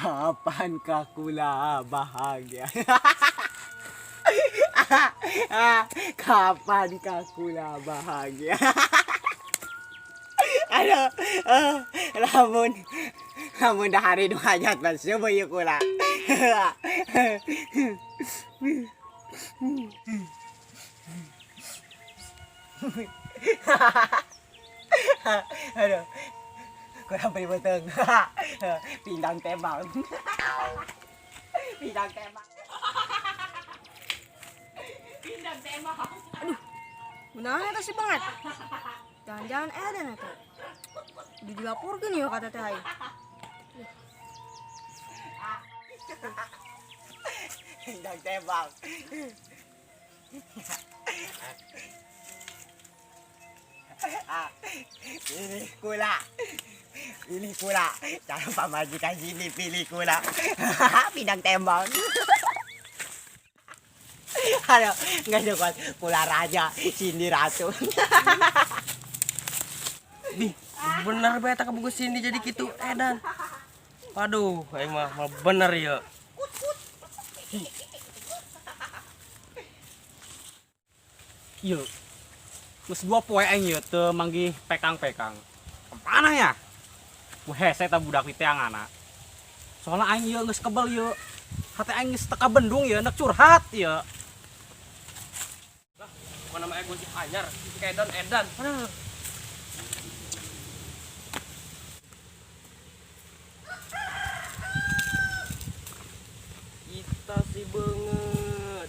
Kapankah kula bahagia? Kapankah kula bahagia? Aduh, lamun lamun dah hari nu hajat mah seueuh ieu kula. Aduh. Kurang beri beteng. Pindang tembang. Pindang tembang. Pindang tembang. Kunaon eta si banget? Jangan-jangan edan eta. Di dilaporkeun ya kata teh aing. Pindang tembang. Pilih kula. Pilih kula. Calon pamajikan sini pilih kula. Pindang tembang. Aduh, nggak kuat. Kula raja, sini ratu. Bih, bener bae eta kabogoh Cindy jadi kitu edan. Waduh, aing mah mah bener ya. Ieu. Geus 2 poe aing ieu teu manggih pekang-pekang. Kemana ya? Ku hese eta budak di teangana. Soalna aing ieu geus kebel ieu. Hate aing geus teka bendung ieu nek curhat ieu. Lah, bukan nama ego si anyar, edan edan. Aduh. Kita si banget.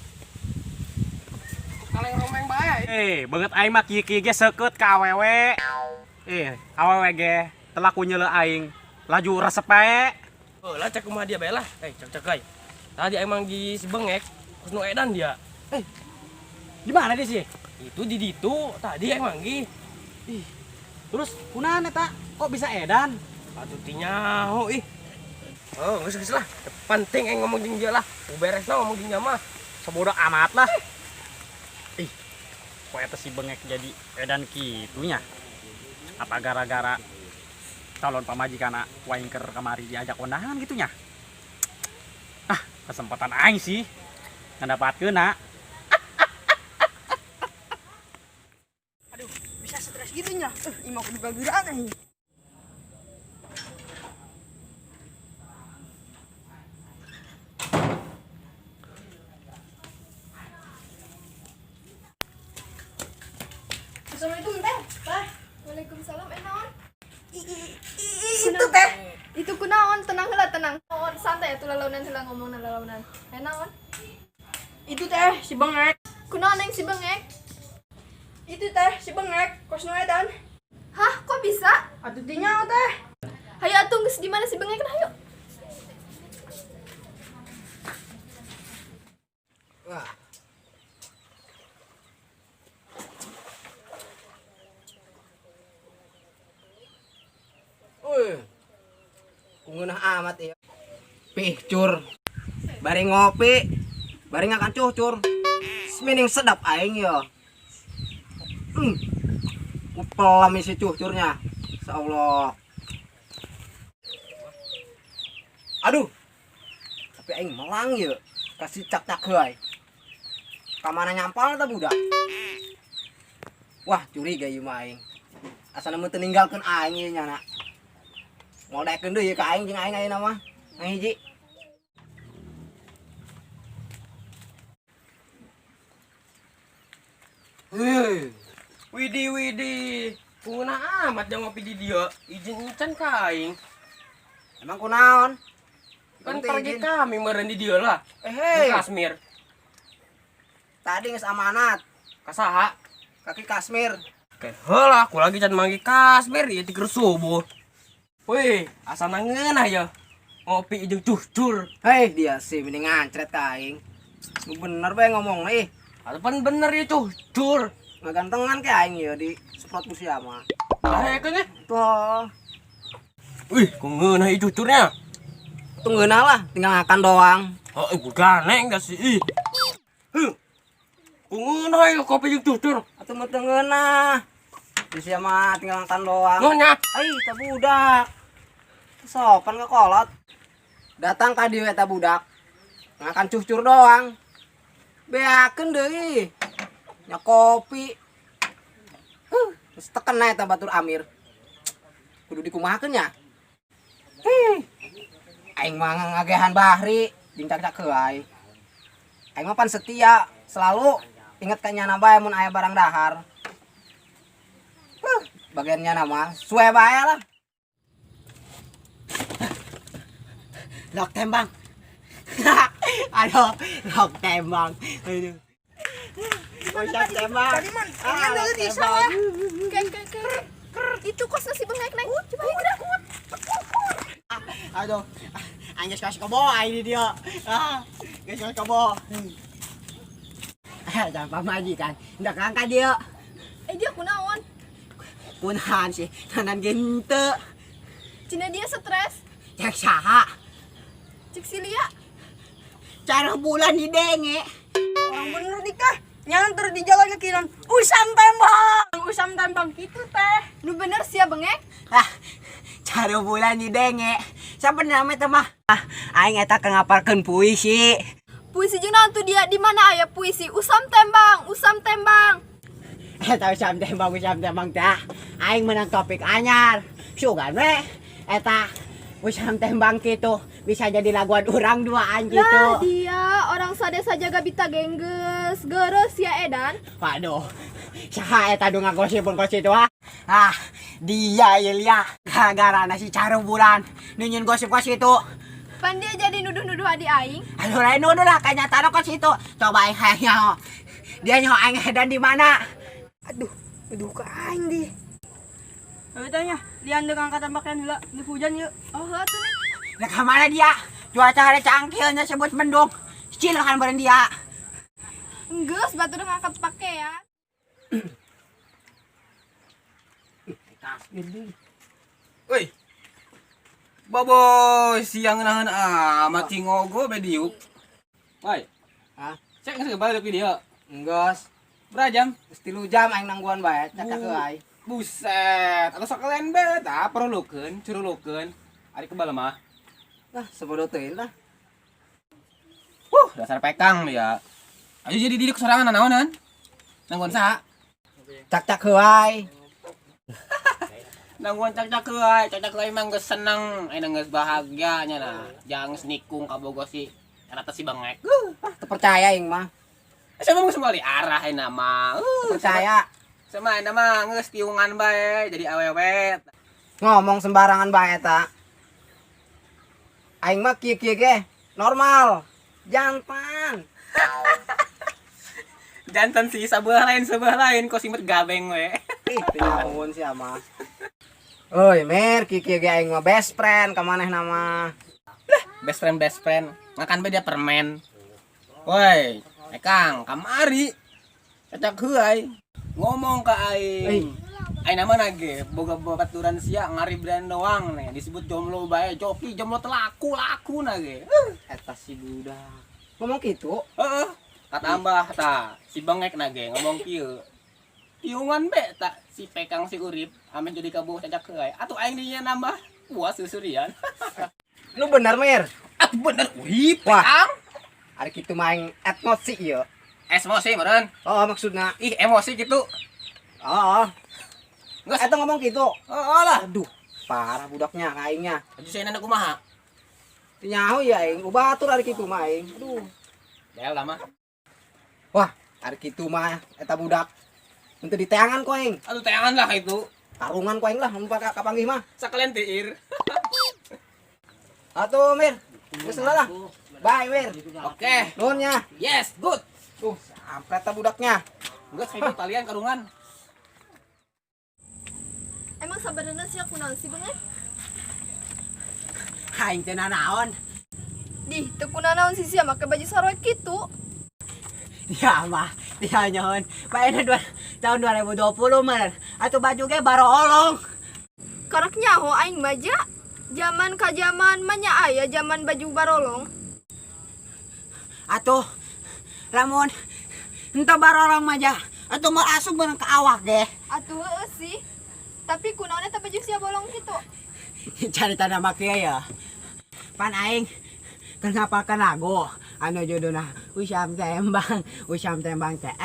Kaleng romeng bae. Eh, banget aing mah kieu-kieu ge seukeut ka awewe. Eh, awewe ge telah ku nyeuleuh aing. Laju resep bae. Oh, lah cek kumaha dia bae lah. Eh, cek cek euy. Tadi aing manggih si bengek, terus nu edan dia. Eh, di mana dia sih? Itu di ditu tadi aing manggih. Ih, terus kunaon eta? Kok bisa edan? Atuh teu nyaho ih. Oh, geus geus lah. Penting aing ngomong jeung dia lah. Ku beresna ngomong jeung dia mah. Sebodoh amat lah. Ih, kok eta si bengek jadi edan kitunya? Apa gara-gara calon pamajikan waing keur kamari diajak kondangan gitunya? Ah, kesempatan aing sih ngedapatkeun na. Aduh, bisa stres gitu nya. Imah kudu gagiraan aing. Assalamualaikum teh. Teh. Waalaikumsalam, eh naon? Itu teh. Itu kunaon? Tenang heula, tenang. Naon, santai atuh lalaunan heula ngomongna lalaunan. Eh naon? Itu teh si bengek. Kunaon yang si bengek? Itu teh si bengek kos nu edan. Hah, kok bisa? Atuh teu nyaho teh. Hayo atuh geus di mana si bengek hayo. Wah. Wih. Kungeunah amat ya. Pih, cur. Bari ngopi, bari ngakan cucur. Semining sedap aing ya. Kupelam isi cucurnya. Insyaallah. Aduh. Tapi aing melang ya. Kasih cak-cak heui. Kamana nyampal ta budak? Wah, curiga ieu mah aing. Asana mun teu ninggalkeun aing ieu nya na. Moal daekeun deui ka aing jeung aing ayeuna mah. Ngahiji. Heuh. Widih widih. Kunaon amat jangan ngopi di dia. Izin encan ka aing. Emang kunaon? Kan Ente pergi izin. kami meureun di dia lah. Eh, hei. Di Kasmir. Tadi geus amanat. Kasaha? Kaki Kasmir. Oke, heula aku lagi can manggih Kasmir ieu ti keur subuh. Wih, asana ngeunah ya. Ngopi jeung cucur. Hei, dia sih mending ngancret ka aing. Nu bener bae ngomong ih. Atuh pan bener ieu cucur. Ngagantengan ke aing ya di semprot ku sia mah. Lah ya. Tuh. Wih, ku ngeunah ieu cucurnya. Tuh ngeunah lah, tinggal makan doang. Oh, ieu ganeng dah sih. Ih. Huh. Ku ngeunah ieu kopi jeung cucur. Atuh mah teu ngeunah. Di sia mah tinggal makan doang. Nyonya. Ai, teh budak. Sopan ke kolot. Datang ka dieu eta budak. Ngakan cucur doang. Beakeun deui. Nya kopi. Geus tekena eta batur Amir. Kudu dikumahakeun nya. Hih. Aing mah ngagehan Bahri jeung cak-cak heuay. Aing mah pan setia, selalu inget ka nyana bae mun aya barang dahar. Huh, bagian nyana mah suwe bae lah. Lok tembang. Aduh, lok tembang. Aduh. Bocah tembang. Tadi man, Ah, ini lok dulu di tembang. sana. Kayak kayak kayak. Itu kosnya si bengek naik. Coba ya. Aduh. Anjing kasih kebo ini dia. Ah, geus kasih kebo. Eh, jangan pamajikan. Ndak angkat dia. Eh dia kunaon? Kunahan sih, nanan gente. Cina dia stres. Cek saha. Cik si Lia. Cara bulan di denge. Orang bener nikah. Nyanter di jalan ke kiran. Usam tembang, usam tembang gitu teh. Nu bener sia bengek. Ah, cara bulan di denge. Siapa nama itu mah? Ah, aing eta ngaparkeun puisi. Puisi jeung naon tuh dia di mana aya puisi usam tembang, usam tembang. Eta usam tembang teh. Aing menang topik anyar. Sugan we. Eta usam tembang kitu bisa jadi laguan urang duaan gitu. Lah dia orang sadesa jaga bita gengges, geres ya edan. Waduh, saha eta nu ngagosipun kos itu ah? Ah, dia ya lia. Gara-gara nasi caru bulan nyieun gosip kos itu. Pan dia jadi nuduh-nuduh adi aing. Aduh, lain nuduh lah kenyataan kos itu. Coba aing hayang nyaho. Dia nyaho aing edan di mana? Aduh, aduh ke aing di. Ayo tanya, lian dengan angkatan pakaian heula, ini hujan yuk. Oh, heuh tuh nih. Nah, kemana dia? Cuaca ada cangkilnya sebut mendung. Cil kan bareng dia. Enggeus batur ngangkat pakaian. Woi. Boboy, siang nahan amat cingogo be diuk. Woi. Hah? Cek geus balik di dia. Enggeus, Berapa jam? geus 3 jam aing nangguan bae cak-cak heuay. Buset, atau sekalian be tah perlukeun, curulukeun. Ari kebal mah. Lah, sebodoh teuing lah. Wuh, dasar pekang dia. Ayo jadi didik sorangan naonan. Nangguan saha? Cak-cak heuay. Nangguan cak-cak heuay, cak-cak heuay mah geus seneng, ayeuna geus bahagia nya nah. Jangan nikung ka bogo si rata si bengek. Ah, teu percaya aing mah. Sama geus moal diarah ayeuna mah. Teu percaya. Sama ayeuna mah geus tiungan bae jadi awewe. Ngomong sembarangan bae eta. Aing mah kieu-kieu ge normal. Jantan. Jantan sih sebelah lain kok simet gabeng we. Ih, teu nyahoeun sia mah. Euy, Mir, kieu-kieu ge aing mah best friend ka manehna mah. Best friend best friend, ngakan be dia permen. Woi, Ekang, kamari. Cacak heuay. Ngomong ke aing. Aing nama nage, boga babaturan sia ngaribran doang nih, disebut jomblo bae, joki jomblo telaku laku nage. Eta si budak. Ngomong kitu? Heeh. Katambah ta, si bengek nage ngomong kieu. Tiungan be tak si pekang si urip ame jadi kabuh cacak heuay. Atuh aing dinya nambah puas susurian. Lu bener, Mir? Atuh bener urip Wah. pekang. Ari kitu mah aing emosi ieu. Emosi meureun. Oh, maksudna. Ih, emosi gitu. Oh. Geus. Eta ngomong kitu. Oh, lah. Aduh, parah budaknya ka aingnya. Aju saya nanya kumaha? Teu nyaho ya aing, batur ari kitu mah aing. Aduh. Del lah mah. Wah, ari kitu mah eta budak. Henteu diteangan ku aing. Aduh teangan lah itu. Tarungan ku aing lah mun kapanggih mah. Sakalian tiir. Atuh, Mir. Geus lah. Bye, Mir. Oke. Nuhun nya. Yes, good. Tuh, sampai eta budaknya. Geus kayak talian karungan. Emang sabenerna sia kunaon sih bengek? Aing teu nanaon. Dih, teu kunanaon sih sia make baju sarua kitu. Ya mah, dia nyahoan. Bae dua, tahun 2020 mah. Atuh baju ge baroolong. Karak nyaho aing mah ja. Zaman ka zaman mah nya aya zaman baju barolong. Atuh lamun henteu barolong mah ja. Atuh moal asup beunang ka awak ge. Atuh heueuh sih. Tapi kunaon eta baju sia bolong kitu? Cari tanda mah kieu ya. Pan aing Keur ngapalkeun lagu anu judulna Usam Tembang teh.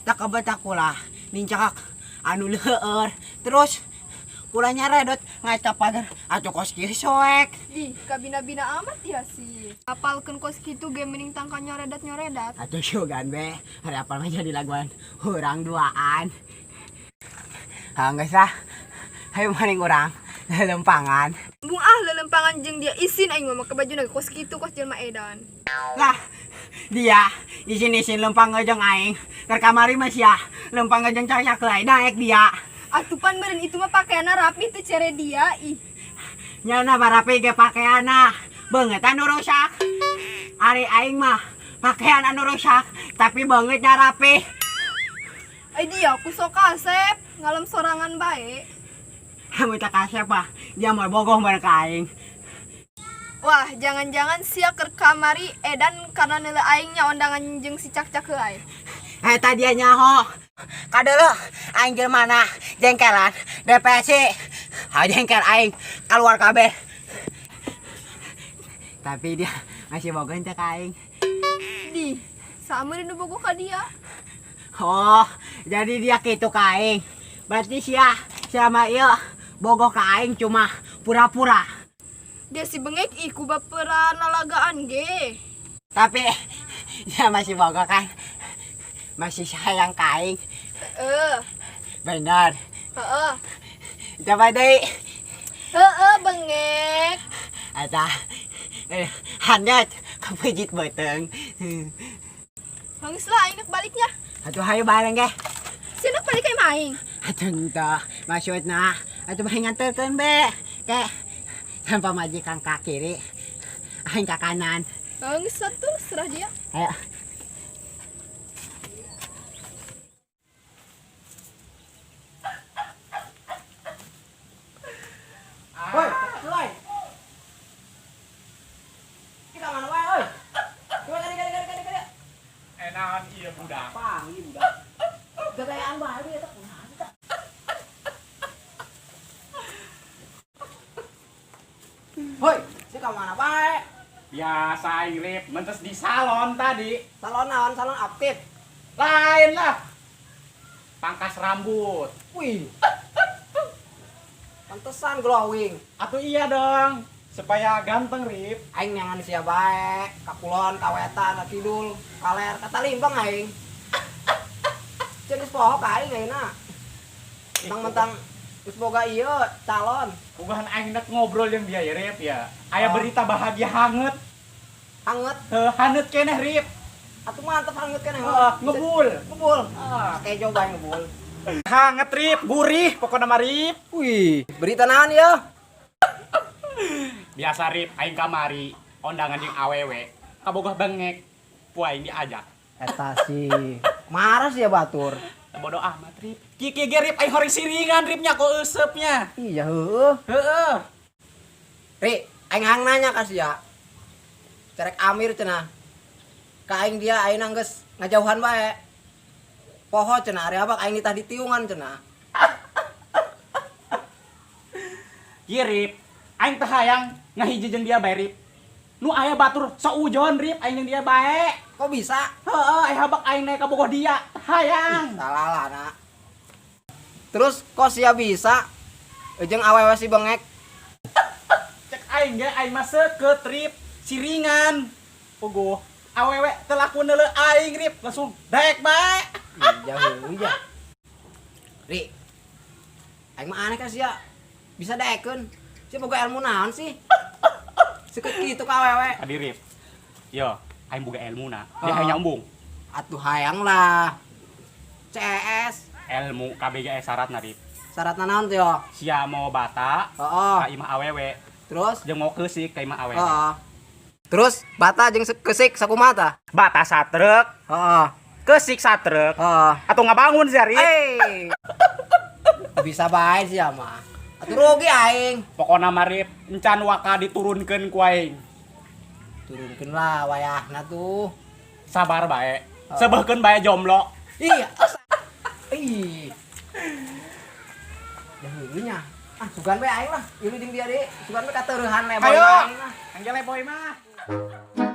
Tak kebetak kula nincak anu leueur. Terus kula nyaredot ngaca pagar atuh kos kieu soek. Ih, kabina-bina amat ya sih. Apalkeun kos kitu ge mending tangka nyoredat-nyoredat. Atuh sugan be, hari apal mah jadi laguan urang duaan. Ah, geus lah. Hayu maning urang lelempangan. Bung ah lelempangan jeung dia isin aing mah make baju na kos kitu kos jelema edan. Lah, dia isin-isin lempang jeung aing. Keur kamari mah sia lempang jeung cacak lain daek dia. Atuh pan meureun itu mah pakaianna rapi teu cere dia ih. Nyana mah rapi ge pakaianna. Beungeut anu rusak. Ari aing mah pakaian anu rusak, tapi beungeutnya rapi. Ai dia ku sok kasep ngalem sorangan bae. Kamu tak kasep mah, dia mau bogoh bareng ka aing. Wah, jangan-jangan sia keur kamari edan karena neuleuh aing nya ondangan jeung si cak-cak heuay. Eta dia nyaho. Kadeuleuh aing jelema mana jengkelan depresi. Ha jengkel aing keluar kabeh. Tapi dia masih bogoh teh ka aing. Di, sama nu bogoh ka dia. Oh, jadi dia kitu ka aing. Berarti sia selama ieu bogoh ka aing cuma pura-pura. Dia si bengek ih ku baperan lalagaan ge. Tapi dia masih bogoh kan? Masih sayang ka aing. Heeh. Benar. Heeh. Coba deui. Heeh, bengek. Eta handet kepijit beuteung. Geus lah aing nek baliknya. Atuh hayu bareng ge. Sia nek balik ka imah aing. Atuh henteu maksudna atuh bae nganterkeun be. Ke tanpa majikan ka kiri, aing ka kanan. Geus atuh serah dia. Ayo. Woi, woi. Kita mana wae, oi? Coba kali kali kali kali kali. Enakan iya budak. Pang ieu budak. Gagayaan bae eta kumaha eta? Hoi, si ka mana bae? Biasa Rip, mentes di salon tadi. Salon naon? Salon aktif. Lain lah. Pangkas rambut. Wih. Pantesan glowing. Atuh iya dong, supaya ganteng Rip. Aing neangan sia bae, ka kulon, ka wetan, ka kidul, ka ler, ka talimbang aing. Geus poho ka aing ayeuna. Mentang-mentang geus boga ieu calon. Ugahan aing nek ngobrol jeung dia ya Rip ya. Aya Oh. berita bahagia hanget. Hanget. Heuh, haneut keneh Rip. Atuh mantep hanget keneh. Heeh, ngebul. Ngebul. Ah. Kejo bae ngebul. Hanget Rip, gurih pokokna mah Rip. Wih, berita naon ieu? Biasa Rip, aing kamari ondangan jeung awewe. Kabogoh bengek, ku aing diajak. Eta sih. Marah sih ya batur. Bodoh amat Rip. Kiki ge Rip aing horing siringan Ripnya kok eusepnya. Iya heueuh. Heeh. Ri, aing hang nanya ka sia. Cerek Amir cenah. Ka aing dia ayeuna geus ngajauhan bae. Poho cenah ari abak aing ditah ditiungan cenah. Ieu Rip, aing teh hayang ngahiji jeung dia bae Rip. Nu aya batur saujon Rip aing jeung dia bae. Kok bisa? Heeh, aya habak aing naik ka bogoh dia. Hayang. Salah lah nak. Terus kok sia bisa jeung awewe si bengek? Cek aing ge aing mah seukeut Rip, siringan. Puguh, awewe teu laku neuleuh aing Rip, langsung daek bae. Iya heueuh ya. Ri. Aing mah aneh ka sia. Bisa daekeun. Sia boga ilmu naon sih? Seukeut kitu ka awewe. Adi Rip. Yo, aing boga ilmuna. Dia Oh. hayang nyambung. Atuh hayang lah. CS Ilmu KBG syaratna Rip. syaratna naon tuh yo? Sia mau bata Heeh. ka imah awewe, Terus? jeung mau keusik ka imah awewe. Heeh. Terus bata jeung keusik sakumaha tah? Bata satrek, Heeh. keusik satrek. Heeh. Atau ngabangun sih Rip. Eh. Bisa bae sih mah. Atuh rugi aing. Pokona mah Rip, encan waka diturunkeun ku aing. Turunkeun lah wayahna tuh. Sabar bae. Sebehkeun bae jomblo. Iya. Ih. Dah heueuh nya. Ah, sugan bae aing lah. Ieu jeung dia deui. Sugan bae katereuhan leboy Ayo. aing lah. Angge leboy mah. Bye.